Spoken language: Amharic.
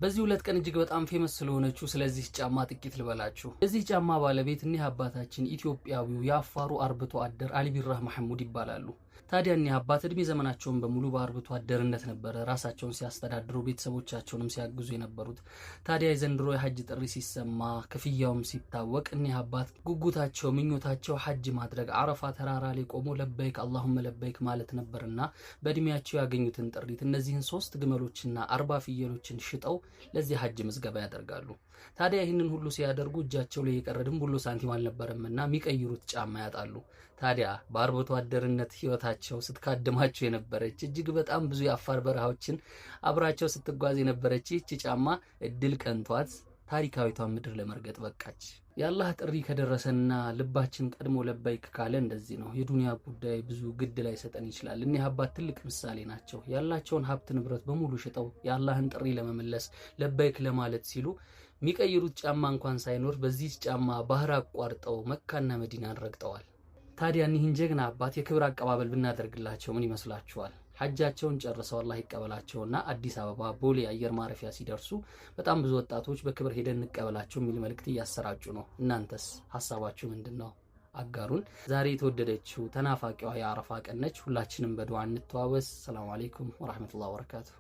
በዚህ 2 ቀን እጅግ በጣም famous ስለሆነችው ስለዚህ ጫማ ጥቂት ልበላችሁ። የዚህ ጫማ ባለቤት እኒህ አባታችን ኢትዮጵያዊው የአፋሩ አርብቶ አደር አሊ ቢራህ መሐሙድ ይባላሉ። ታዲያ እኒህ አባት እድሜ ዘመናቸውን በሙሉ በአርብቶ አደርነት ነበረ ራሳቸውን ሲያስተዳድሩ፣ ቤተሰቦቻቸውንም ሲያግዙ የነበሩት። ታዲያ የዘንድሮ የሐጅ ጥሪ ሲሰማ፣ ክፍያውም ሲታወቅ እኒህ አባት ጉጉታቸው፣ ምኞታቸው ሐጅ ማድረግ፣ አረፋ ተራራ ላይ ቆሞ ለበይክ አላሁመ ለበይክ ማለት ነበርና በእድሜያቸው ያገኙትን ጥሪት እነዚህን ሶስት ግመሎችና 40 ፍየሎችን ሽጠው ለዚህ ሐጅ ምዝገባ ያደርጋሉ። ታዲያ ይህንን ሁሉ ሲያደርጉ እጃቸው ላይ የቀረ ድንቡሎ ሳንቲም አልነበረምና የሚቀይሩት ጫማ ያጣሉ። ታዲያ በአርብቶ አደርነት ህይወታቸው ስትካድማቸው የነበረች፣ እጅግ በጣም ብዙ የአፋር በረሃዎችን አብራቸው ስትጓዝ የነበረች ይህች ጫማ እድል ቀንቷት ታሪካዊቷን ምድር ለመርገጥ በቃች። የአላህ ጥሪ ከደረሰና ልባችን ቀድሞ ለበይክ ካለ እንደዚህ ነው። የዱንያ ጉዳይ ብዙ ግድ ላይሰጠን ይችላል። እኒህ አባት ትልቅ ምሳሌ ናቸው። ያላቸውን ሀብት ንብረት በሙሉ ሽጠው የአላህን ጥሪ ለመመለስ፣ ለበይክ ለማለት ሲሉ የሚቀይሩት ጫማ እንኳን ሳይኖር በዚህ ጫማ ባህር አቋርጠው መካና መዲናን ረግጠዋል። ታዲያ እኒህን ጀግና አባት የክብር አቀባበል ብናደርግላቸው ምን ይመስላችኋል? ሐጃቸውን ጨርሰው አላህ ይቀበላቸውና አዲስ አበባ ቦሌ አየር ማረፊያ ሲደርሱ በጣም ብዙ ወጣቶች በክብር ሄደን እንቀበላቸው የሚል መልእክት እያሰራጩ ነው። እናንተስ ሀሳባችሁ ምንድን ነው? አጋሩን። ዛሬ የተወደደችው ተናፋቂዋ የአረፋ ቀን ነች። ሁላችንም በዱዓ እንተዋወስ። ሰላሙ አለይኩም ወራህመቱላሂ ወበረካቱ።